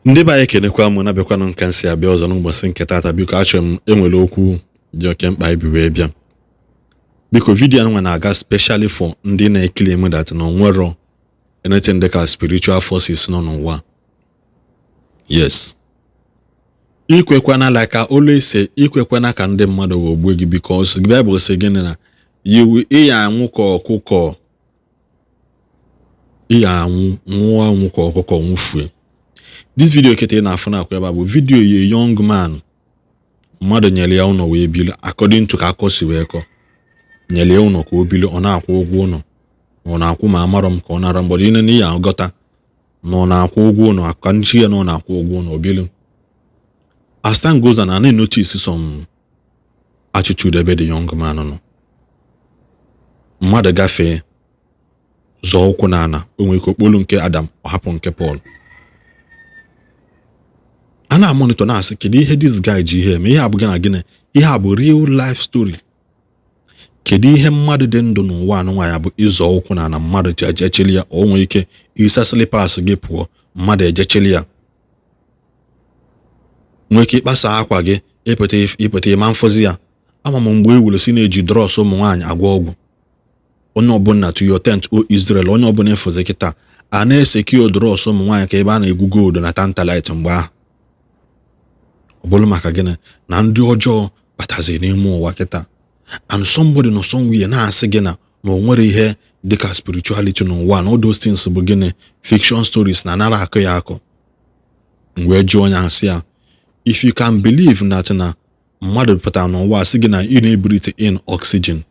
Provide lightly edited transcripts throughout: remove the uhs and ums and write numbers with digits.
Ndị be anyị, ekenekwa m. Na-abịakwanụ nke nsị abịa ọzọ n'ụbọchị nke taata. Biko, achọrọ m enwere okwu dị oke mkpa ibi wee bịa. Biko, video anụnwa na-aga specially for ndị na-eclaim that na onwero anything dịka spiritual forces nọ n'ụwa. Yes, ikwekwana, like I always say, ikwekwana ka ndị mmadụ ghọgbuo gị, because Bible sị gịnị? Na you ịya anwụ ka ọkụkọ, ịya anwụ, nwụọ anwụ ka ọkụkọ, nwụfue. This video kịta ị na-afụ na-akwa ebe a bụ video ya young man mmadụ nyere ya ụlọ wee bili. According to ka akọ si wee kọ, nyere ya ụlọ ka o bili, ọ na-akwụ ụgwọ ụlọ. Ọ na-akwụ ma amarọ m ka ọ nara mgbọdụ ine n'ihi agọta na ọ na-akwụ ụgwọ ụlọ ka nchi ya na ọ na-akwụ ụgwọ ụlọ obili. As time goes on, I na-notice some attitude ebe the young man nọ. Mmadụ gafee, zọọ ụkwụ n'ala, o nwere ike okpolu nke Adam, ọ hapụ nke Paul. A na-amonitor, na-asị, kedu ihe this guy ji ihe eme? Ihe a bụ gịnị gịnị? Ihe a bụ real life story. Kedu ihe mmadụ dị ndụ n'ụwa anụnwa ya bụ ịzọ ụkwụ n'ala, mmadụ ji ejechili ya? O nwere ike isa slippers gị pụọ, mmadụ ejechili ya. Nwee ike ịkpasa akwa gị, ịpụta ịpụta ịma mfọzi ya. Ama m mgbe e wuru si na-eji dross ụmụ nwaanyị agwọ ọgwụ. Onye ọbụla, to your tent, O Israel. Onye ọbụla efozi kịta a na-esecure dross ụmụ nwaanyị ka ebe a na-egwu gold na tantalite. Mgbe ahụ, ọ bụrụ maka gịnị na ndị ọjọọ batazi n'ime ụwa kịta, and somebody nọ somewhere na-asị gị na o nwere ihe dịka spirituality n'ụwa, na all those things bụ gịnị? Fiction stories, na anara akọ ya akọ. Wee jụọ onye ahụ sị ya, if you can believe that na mmadụ pụtara n'ụwa sị gị na ị na-ebreathe in oxygen,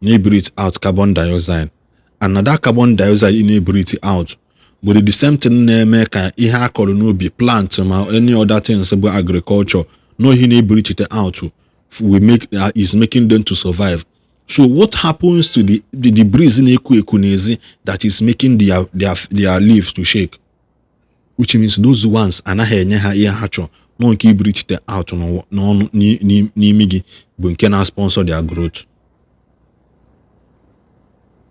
na-ebreathe out carbon dioxide, and na that carbon dioxide ị na-ebreathe out bụ the same thing na-eme ka ihe a kọrọ n'ubi, plant ma any other things bụ agriculture, no, ihe na-ebreathe out we make is making them to survive. So what happens to the breeze na-eku eku n'ezi that is making their leaves to shake? Which means those ones anaghị enye ha ihe ha chọrọ nọ nke ibreathe out n'ọnụ n'imi gị bụ nke na-sponsor their growth.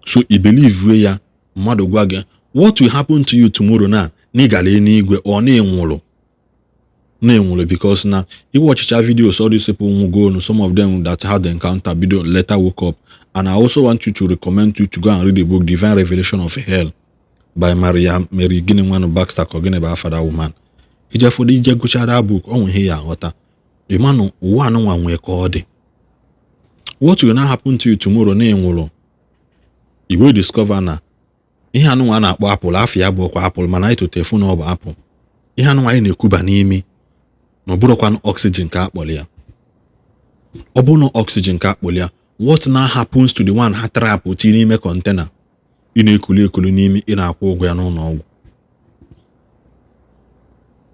So i believe ya, mmadụ gwa gị what will happen to you tomorrow na ị gara eluigwe, ọ na-enwụrụ na-enwụrụ, because na iwatchịcha videos, all these people nwugonu, some of them that had the encounter video later woke up. And I also want you to recommend you to go and read the book Divine Revelation of Hell by Maria Mary gịnị nwanụ Baxter, ka gịnị bụ afa that woman. Ije fọdụ ije gụchara book, ọ nwe ihe ya aghọta ịmanụ ụwa anụnwa nwee ka ọ dị. What will now happen to you tomorrow na ịnwụrụ, you will discover na ihe anụnwa a na-akpọ apple, afọ ya bụ ọkwa apple, mana anyị totefu na ọ bụ apple. Ihe anụnwa anyị na-ekuba n'imi na ọ bụrụkwanụ oxygen ka akpọrọ ya. Ọ bụrụ na oxygen ka akpọrọ ya, what now happens to the one ha trap tinye n'ime container ị na-ekuli ekuli n'imi, ị na-akwụ ụgwọ ya n'ụlọ ọgwụ?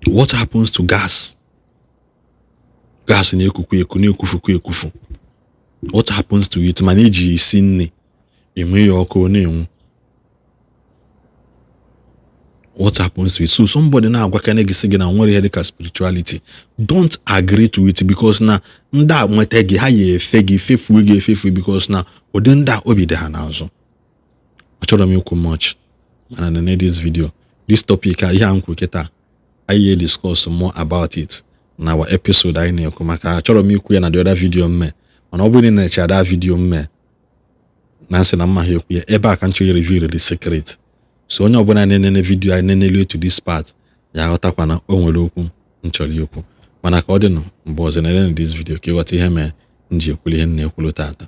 What happens to gas? Gas na-ekukwa eku, na-ekwufukwa ekwufu. What happens to it? Mana iji esi nri, enwe ya ọkụ, ọ na-enwu. What happens to it? So somebody na-agwakene gị sị gị na nwere ihe dịka spirituality, don't agree to it, because na ndị a nweta gị, ha ya efe gị, fefuo gị efefu, because na ụdị ndị a obi dị ha n'azụ. Achọrọ m ikwu much, mana na this video, this topic a, ihe a m kwu kịta, anyị ga discuss more about it na our episode anyị na-ekwu maka. Achọrọ m ikwu ya na the other video mme, mana ọ bụrụ na ị na-eche that video mme na nsị na mma ha ekwu ya ebe a ka m chọrọ reveal the secret. So onye ọbụla na-enene video anyị nenelu to this part ya aghọtakwa na o nwere okwu m chọrọ ikwu. Mana ka ọ dịnụ mgbe ọzọ, na this video ka ịghọta ihe mee m ji ekwulu ihe m na-ekwulu tata.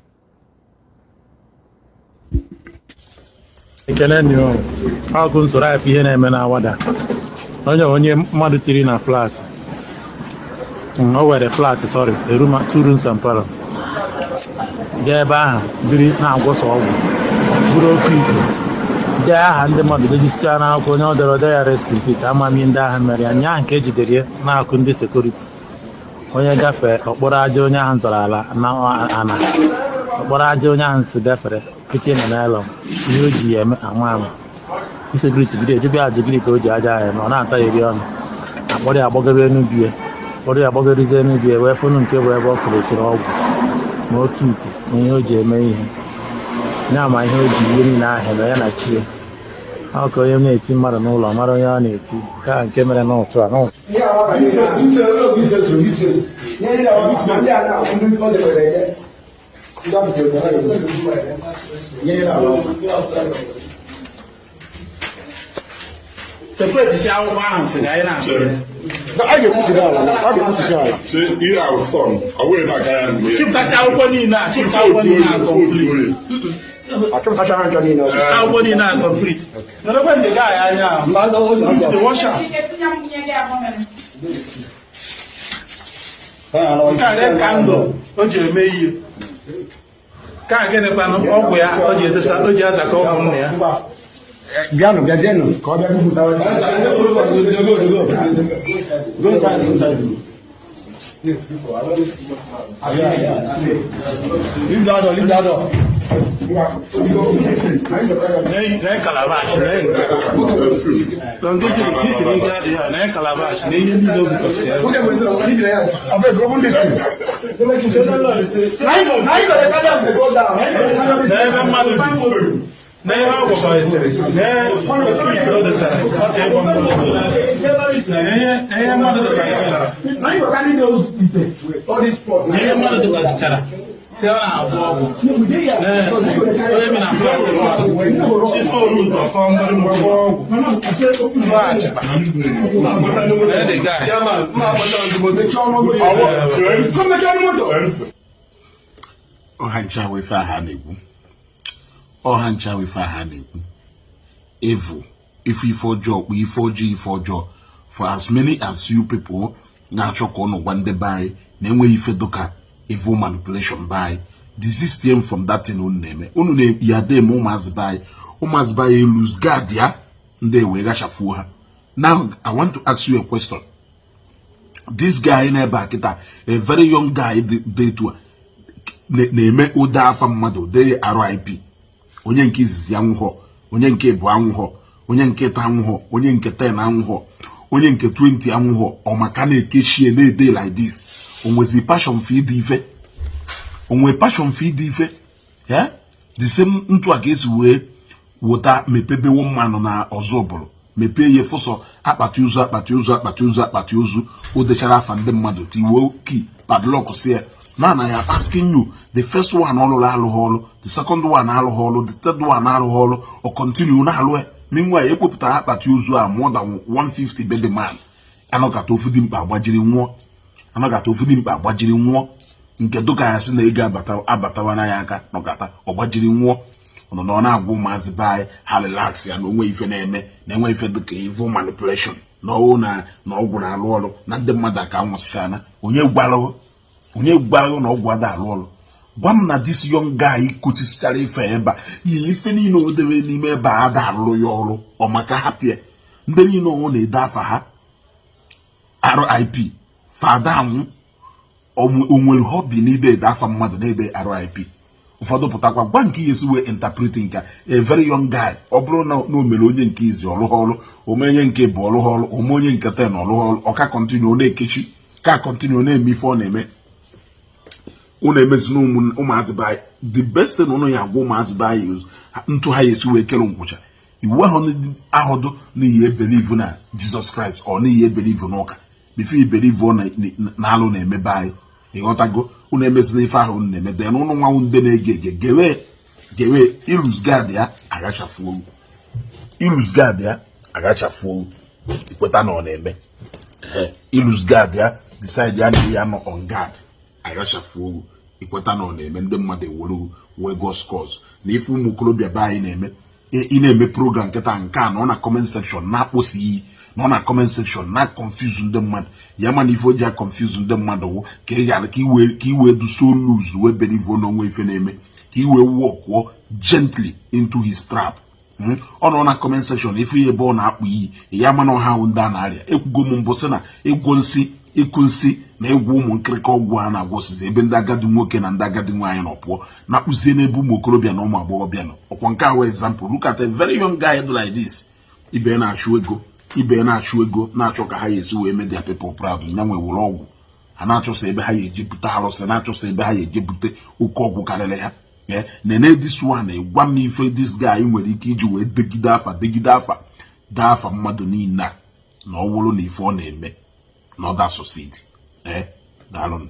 Ekele nị o. Ọkụ nsoro anyị ihe na-eme na Awada. Onye mmadụ tiri na flat. O were flat, sorry, a room, two rooms and parlour. Jee ebe ahụ biri na-agwọsọ ọgwụ. Buru oke ite. Dee aha ndị mmadụ dejisichaa n'akwụkwọ, onye ọ dere ode ya rest in peace. Ama m ihe ndị ahụ mere ya. Nyaa nke ejidere ya na-akụ ndị security. Onye gafee okporo aja onye ahụ zọrọ ala na ana. Okporo aja onye ahụ si gafere kechie na nylon. Ihe o ji ya eme ama ama. Ndị security bido ejebe ajụ gịnị ka o ji aja ahụ eme, ọ na-ata ya eri ọnụ. Akpọrọ ya agbagoro enubie, kpọrọ ya agbagorizie enubie wee fụnụ nke bụ ebe ọ kụrụsịrị ọgwụ ma oke ite na ihe o ji eme ihe. Ya ma ihe o ji ihe niile ahụ eme ya na chi ya. Ọ ka onye na-eti mmadụ n'ụlọ mara onye ọ na-eti nke a nke mere n'ụtụ a n'ụtụ. Separate si akwụkwọ ahụ si na anyị na-achọ ya. Ihe ahụ sọn, ọ bụghị na aka ya mgbe. Chịpụtasị akwụkwọ niile a, chịpụta akwụkwọ niile a complete. Akwụkwọ niile a complete. Nọrọkwa ndị guy anya ahụ. The washer. Nke a dị kandụl o ji eme ihe. Nke a gịnịkwanụ ọgwụ ya o ji edesa o ji azakọ ụmụnne ya. Bịanụ, bịazienụ ka ọ bịa gwupụta. Go inside, inside. Leave that door, leave that door. Nee calabash, nee nke. Nke siri siri ike adịghị a, nee calabash, na ihe niile o bukọsị ebe. N'ebe mmadụ bi, n'ebe ọ gwakọrịsịrị, n'ebe ite o dosara, ọ chọrọ ịgba mmadụ. Na ihe mmadụ dọkasịchara. Na ihe mmadụ dọkasịchara. Si ọ na-agwọ ọgwụ. Onye bi na flat mmadụ. Chi fonu ụtọ kọọ mgbịrịgba gwọọ ọgwụ. Sụọ achịkpa. Na the guy. Ọha ncha wụ ife ahụ a na-ekwu. Ọha ncha wụ ife ahụ a na-ekwu. Evil, ife ife ọjọọ kpụ ife ọjọọ ife ọjọọ. For as many as you people na-achọ ka ụnụ gwa ndị be anyị na enweghị ife dụka evil manipulation be anyị, desist them from that thing unu na-eme. Unu na-yade eme ụmụazị be anyị. Ụmụazị be anyị lose guard ya, ndị wee ghachafuo ha. Now, I want to ask you a question. This guy n'ebe a kịta, a very young guy dị etu a, na-eme ụda afa mmadụ dee RIP. Onye nke izizi anwụghọ, onye nke bụ anwụghọ, onye nke ta anwụghọ, onye nke 10 anwụghọ, onye nke 20 anwụghọ, ọ maka na-ekechie na-ede like this. O nwezi passion for ide ife. O nwee passion for ide ife. Yeah? The same ntu a ka esi wee wota mepebewo mmanụ na ọzọ bụrụ mepee ihe fụsọ akpati ozu akpati ozu akpati ozu akpati ozu o dechara afa ndị mmadụ tiwuo key padlock si ya na na ya asking you the first one ọlụrụ alụghị ọlụ, the second one alụghị ọlụ, the third one alụghị ọlụ, ọ continue na-alụ ya. Meanwhile, ekpopụtara akpati ozu a more than 150 bed man anọkata ofu dị mkpa agbajiri nwụọ, anọkata ofu dị mkpa agbajiri nwụọ, nke dụka ya sị na ego abatawana ya aka nọkata ọ gbajiri nwụọ. Ọ nọ na-agwa ụmụazị be anyị ha relax ya na onwe ife na-eme na enwe ife dịka evil manipulation na ọwụ na ọgwụ na-alụ ọrụ na ndị mmadụ aka nwụsịchana. Onye gwaraghị na ọgwụ ada alụ ọrụ? Gwa m na this young guy kụchisichara ife ebe a yi ife niile o debe n'ime ebe a ada alụrụ ya ọrụ ọ maka hapịa ndị niile ọnwụ na-ede afa ha RIP fada anwụ. O nwere hobby na ide ede afa mmadụ na-ede RIP. Ụfọdụ pụtakwa gwa nke ihe esi wee interpret nka a very young guy. Ọ bụrụ na o mere onye nke izi ọlụ ha ọrụ, ome onye nke bụ ọlụ ha ọrụ, ome onye nke 10 ọlụ ha ọrụ, ọ ka continue na-ekechi, ka continue na-eme ife ọ na-eme. Unu emezina ụmụazị be anyị. The best thing unu ya agwa ụmụazị be anyị ntụ ha ya esi wee kere nkwụcha iwu ahụdụ n'ihi ebelieve na Jizọs Kraịst ọ n'ihi ebelieve n'ụka before ibelieve na alụ na-emebe anyị. Ịghọtago? Unu emezina ife ahụ unu na-eme. Then ụnụ nwanwụ ndị na-ege ege gewe gewe ilus gad ya aghachafuo, ilus gad ya aghachafuo, ikweta na ọ na-eme. Ilus gad ya decide ya na ya nọ on guard aghachafuo, ikweta na ọ na-eme. Ndị mmadụ ewere wee go scores na ife ụmụ okorobịa be anyị na-eme. Ị na-eme program nkịta nke a nọ na comment section na-akpọsi iyi, nọ na comment section na confuse ndị mmadụ ya, mana ife o ji a confuse ndị mmadụ wụ ka ị ghara ka i wee du so loose wee believe n'onwe ife na-eme, ka i wee walk gently into his trap. Ọ nọ na comment section ife ya ebe ọ na-akpụ iyi ya, mana ọha ahụ ndị a na-arịa. Ekwugo m mbụ sị na ịgwọ nsị, ịkụ nsị na ịgwọ ụmụ nkịrịka ọgwụ a na-agwọsizi ebe ndị agadi nwoke na ndị agadi nwaanyị nọ pụọ na-akpụzie n'ebe ụmụ okorobịa na ụmụ agbọghọbịa nọ. Ọkwa nke ahụ example, look at a very young guy do like this. Ibe na-achụ ego, ibe na-achụ ego, na-achọ ka ha ya esi wee mee their people proud. Nya nwe were ọgwụ ha na-achọsa ebe ha ya eji bute arụsị, na-achọsa ebe ha ya eji bute oke ọgwụ karịrị ha. Nene this one, gwa m ife this guy nwere ike iji wee degide afa, degide afa, dee afa mmadụ niile a, na ọ wụrụ na ife ọ na-eme na ọ da succeed. Ee, daalụ.